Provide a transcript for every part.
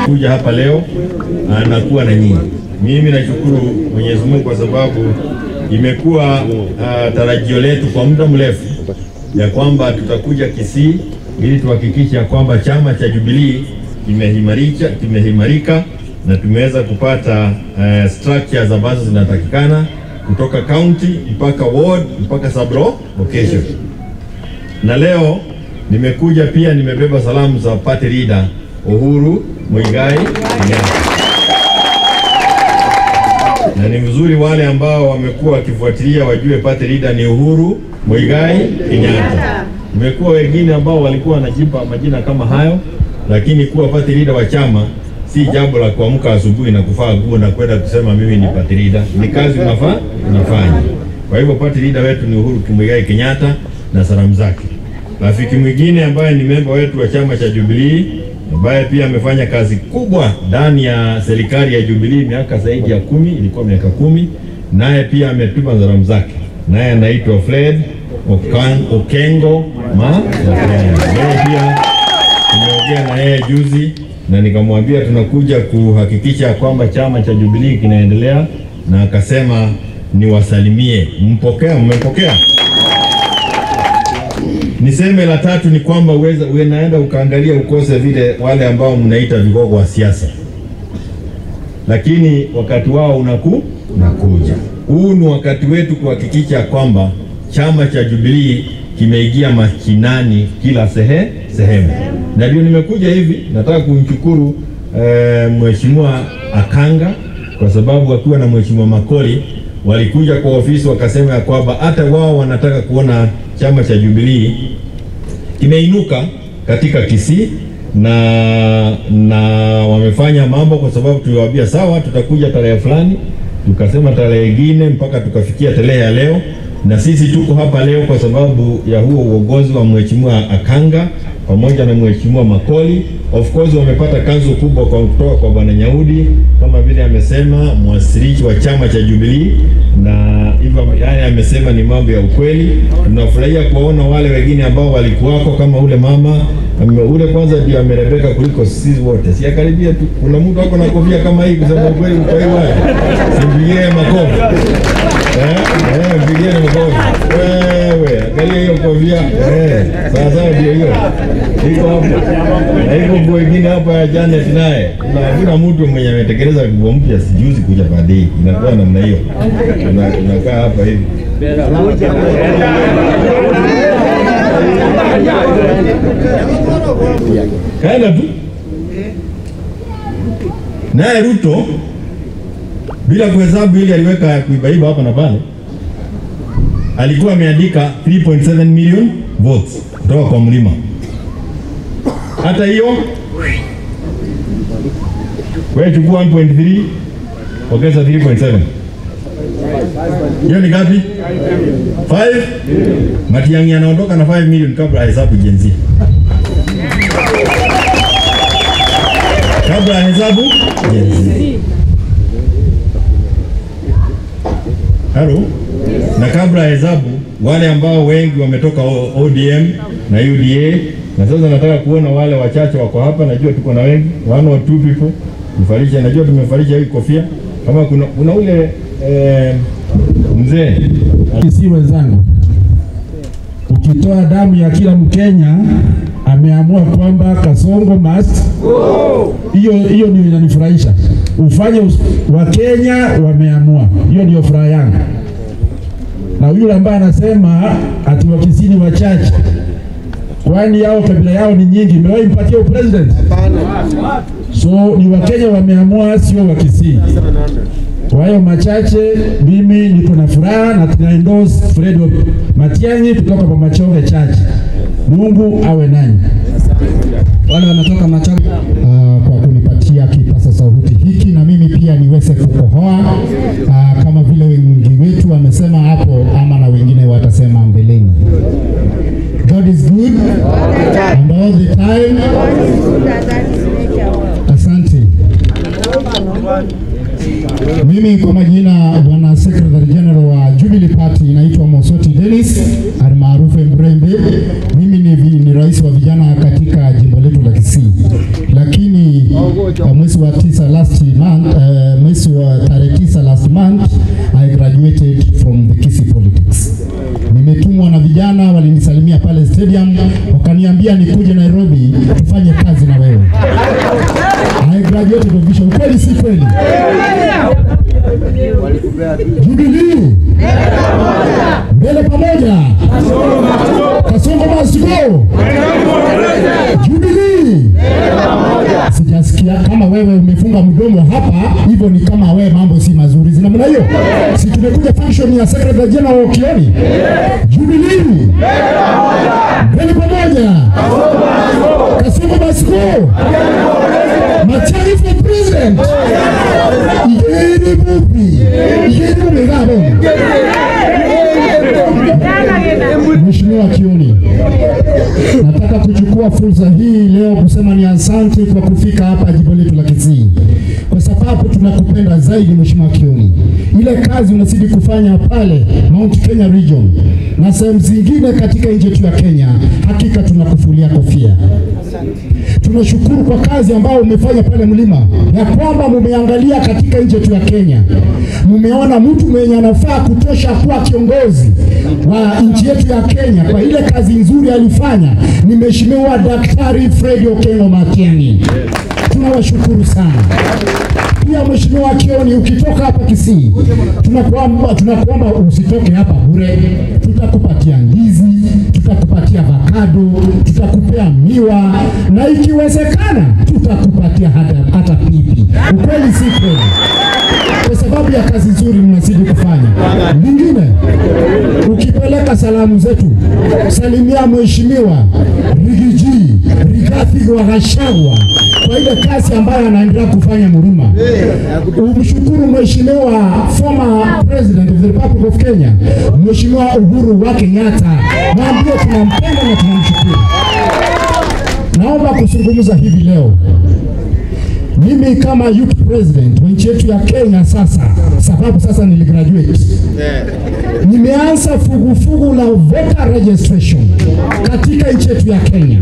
Kuja hapa leo anakuwa na nyinyi. Mimi nashukuru Mwenyezi Mungu kwa sababu imekuwa tarajio letu kwa muda mrefu ya kwamba tutakuja Kisii ili tuhakikishe kwamba chama cha Jubilee kimeimarika na tumeweza kupata structures ambazo zinatakikana kutoka county mpaka ward mpaka sub location. Na leo nimekuja pia nimebeba salamu za party leader Uhuru Muigai Kenyatta. Na ni mzuri wale ambao wamekuwa wakifuatilia wajue party leader ni Uhuru Muigai Kenyatta. Imekuwa wengine ambao walikuwa wanajipa majina kama hayo, lakini kuwa party leader wa chama si jambo la kuamka asubuhi na kuvaa nguo na kwenda kusema mimi ni party leader. Ni kazi unafanya. Kwa hivyo party leader wetu ni Uhuru Muigai Kenyatta na salamu zake. Rafiki mwingine ambaye ni member wetu wa chama cha Jubilee, ambaye pia amefanya kazi kubwa ndani ya serikali ya Jubilee miaka zaidi ya 10, ilikuwa miaka 10, naye pia ametuma salamu zake. Naye anaitwa Fred Okengo Matiang'i. Yeye pia tumeongea na yeye juzi na nikamwambia tunakuja kuhakikisha kwamba chama cha Jubilee kinaendelea, na akasema niwasalimie. Mpokea, mmepokea? Niseme la tatu ni kwamba unaenda ukaangalia ukose vile wale ambao mnaita vigogo wa siasa, lakini wakati wao unakuja. Huu ni wakati wetu kuhakikisha kwamba chama cha Jubilee kimeingia mashinani kila sehemu. Na ndio nimekuja hivi, nataka kumshukuru Mheshimiwa Akanga kwa sababu akiwa na Mheshimiwa Makoli walikuja kwa ofisi wakasema ya kwamba hata wao wanataka kuona chama cha Jubilee kimeinuka katika Kisii, na wamefanya mambo kwa sababu tuliwaambia sawa tutakuja tarehe fulani, tukasema tarehe nyingine mpaka tukafikia tarehe ya leo. Na sisi tuko hapa leo kwa sababu ya huo uongozi wa Mheshimiwa Akanga pamoja na Mheshimiwa Makoli. Of course wamepata kanzu kubwa kwa kutoka kwa Bwana Nyaudi, kama vile amesema mwasilishi wa chama cha Jubilee, na hivyo yani amesema ni mambo ya ukweli. Tunafurahia kuwaona wale wengine ambao walikuwako kama ule mama ule kwanza ndio amerebeka kuliko sisi wote. Si akaribia tu. Kuna mtu ako na kofia kama hii kusema ukweli kwa hiyo wapi? Simpigie makofi. Mpigie makofi. Wewe, angalia hiyo kofia. Sasa ndio hiyo. Iko hapo. Na iko nguo nyingine hapa ya Janet naye. Kuna mtu mwenye ametekeleza nguo mpya sijuzi kuja baadaye. Inakuwa namna hiyo. Tunakaa hapa hivi. Kaenda tu. Naye Ruto bila kuhesabu ile aliweka ya kuibaiba hapa na pale, alikuwa ameandika 3.7 million votes kutoka kwa mlima. Hata hiyo wewe chukua 1.3 ongeza 3.7, hiyo ni ngapi? 5. Matiang'i anaondoka na 5 million kabla hesabu Gen Z. Kabla hesabu Gen Z. Halo? Na kabla hesabu wale ambao wengi wametoka ODM na UDA, na sasa nataka kuona wale wachache wako hapa. Najua tuko na wengi, 1 or 2 people. Mfarisha, najua tumefarisha hii kofia. Kama kuna ule mzee. Si wenzangu, ukitoa damu ya kila Mkenya ameamua kwamba Kasongo must go. Hiyo ndio inanifurahisha. Ufanye Wakenya wameamua. Hiyo ndio furaha yangu. Na yule ambaye anasema ati Wakisii ni wachache, kwani yao kabila yao ni nyingi, mmewahi mpatia president? Hapana. So ni Wakenya wameamua, sio Wakisii. Kwa hiyo machache, mimi niko na furaha na tuna endorse Fred Matiang'i kutoka kwa Machonge Church. Mungu awe nanyi. Wale wanatoka Machonge kwa kunipatia kipaza sauti hiki na mimi pia niweze kukohoa kama vile wengi wetu wamesema hapo, ama na wengine watasema mbeleni. God is good and all the time. Asante. Mimi kwa majina Bwana Secretary General wa Jubilee Party naitwa Mosoti Dennis almaarufu Mrembe. Mimi ni rais wa vijana katika jimbo letu la Kisii. Lakini mwezi wa 9 last month, mwezi wa tarehe 9 last month, I graduated from the Kisii politics. Nimetumwa na vijana, walinisalimia pale stadium, wakaniambia nikuje Nairobi tufanye kazi na wewe. I graduated official. Kweli si kweli? Jubilee mbele pamoja, Kasongo must go. Jubilee. Sijasikia kama wewe umefunga mdomo hapa, hivyo ni kama wewe mambo si mazuri. Zina maana hiyo? Si tumekuja function ya Secretary General Kioni. Jubilee mbele pamoja, Kasongo must go. Matiang'i for president. Yeri bubi. Yeri bubi. Mheshimiwa Kioni, nataka kuchukua fursa hii leo kusema ni asante kwa kufika hapa jimbo letu la Kisii, kwa sababu tunakupenda zaidi Mheshimiwa Kioni. Ile kazi unazidi kufanya pale Mount Kenya Region na sehemu zingine katika nchi yetu ya Kenya, hakika tunakufulia kofia. Tunashukuru kwa kazi ambayo umefanya pale mlima, ya kwamba mumeangalia katika nchi yetu ya Kenya, mumeona mtu mwenye anafaa kutosha kuwa kiongozi wa nchi yetu ya Kenya kwa ile kazi nzuri alifanya ni Mheshimiwa Daktari Fred Okengo Matiang'i. Tunawashukuru sana. Pia Mheshimiwa Kioni, ukitoka hapa Kisii, tunakuomba usitoke hapa bure. Tutakupatia ndizi, tutakupatia avocado, tutakupea miwa, na ikiwezekana tutakupatia hata pipi. Ukweli si kweli? Kwa sababu ya kazi nzuri mnazidi kufanya. Lingine, ukipeleka salamu zetu, salimia Mheshimiwa Rigiji Rigathi wa Gachagua kwa ile kazi ambayo anaendelea kufanya Murima. Umshukuru Mheshimiwa former President of the Republic of Kenya, Mheshimiwa Uhuru wa Kenyatta. Mwambie tunampenda na tunamshukuru. Naomba kuzungumza hivi leo. Mimi kama youth president wa nchi yetu ya Kenya sasa, sababu sasa niligraduate, nimeanza fugufugu la voter registration katika nchi yetu ya Kenya.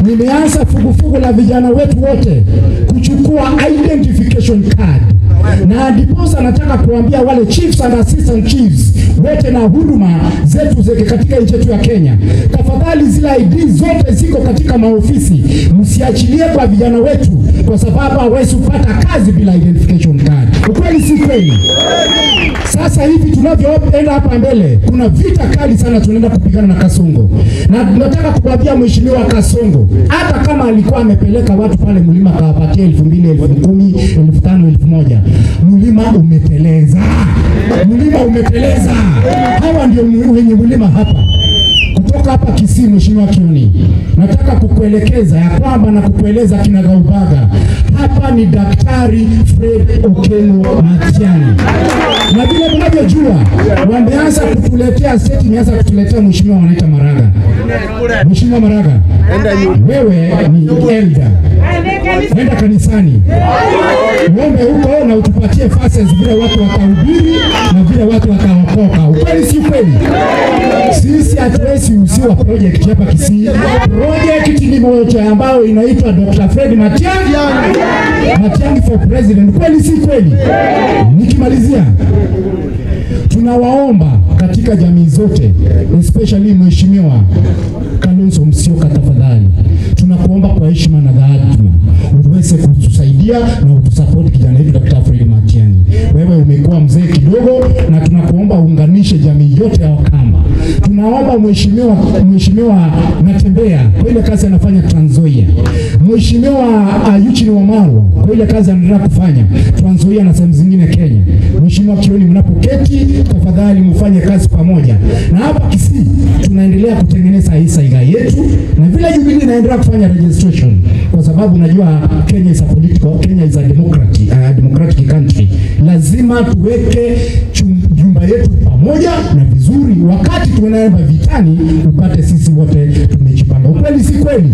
Nimeanza fugufugu la vijana wetu wote kuchukua identification card. Na ndiposa nataka kuambia wale chiefs and assistant chiefs wote na huduma zetu zeke katika nchi yetu ya Kenya, tafadhali zile ID zote ziko katika maofisi msiachilie kwa vijana wetu, kwa sababu hawezi kupata kazi bila identification card. Ukweli si kweli? Sasa hivi tunavyoenda hapa mbele, kuna vita kali sana tunaenda kupigana na Kasongo. Na tunataka kuambia Mheshimiwa Kasongo, hata kama alikuwa amepeleka watu pale mlima kawapatia 2000, 10,000, 5,000, 1,000, mlima umeteleza. Mlima umeteleza. Hawa ndio wenye mlima hapa. Kutoka hapa Kisii, Mheshimiwa Kioni, nataka kukuelekeza ya kwamba na kukueleza kinagaubaga, hapa ni Daktari Fred Okengo Matiang'i. Na vile mnavyojua, wameanza kutuletea state, imeanza kutuletea Mheshimiwa wanaita Maraga. Mheshimiwa Maraga, wewe ni elder, nenda kanisani uombe huko na utupatie verses vile watu watahubiri na vile watu wataokoka. Ukweli si kweli? Sisi hatuwezi usiwa project hapa Kisii. Project ni moja ambayo inaitwa Dr. Fred Matiang'i, Matiang'i for president. Kweli si kweli? Nikimalizia, tunawaomba katika jamii zote, especially Mheshimiwa Kalonzo Musyoka, tafadhali tunakuomba kwa heshima na dhaadhima uweze kutusaidia na utusupport kijana wetu Dr. Fred Matiang'i. Wewe umekuwa mzee kidogo, na tunakuomba uunganishe jamii yote ya Wakamba. Tunaomba Mheshimiwa Natembea kwa ile kazi anafanya Trans Nzoia, Mheshimiwa Eugene Wamalwa kwa ile kazi anaendelea kufanya Trans Nzoia na sehemu zingine Kenya. Mheshimiwa Kioni, mnapoketi tafadhali mfanye kazi pamoja. Na hapa Kisii tunaendelea kutengeneza hii saiga yetu, na vile Jubilee inaendelea kufanya registration, kwa sababu unajua Kenya is a political, Kenya is a democratic country. Lazima tuweke jumba yetu pamoja na vizuri, wakati tunaenda vitani upate sisi wote tumejipanga. Ukweli si kweli?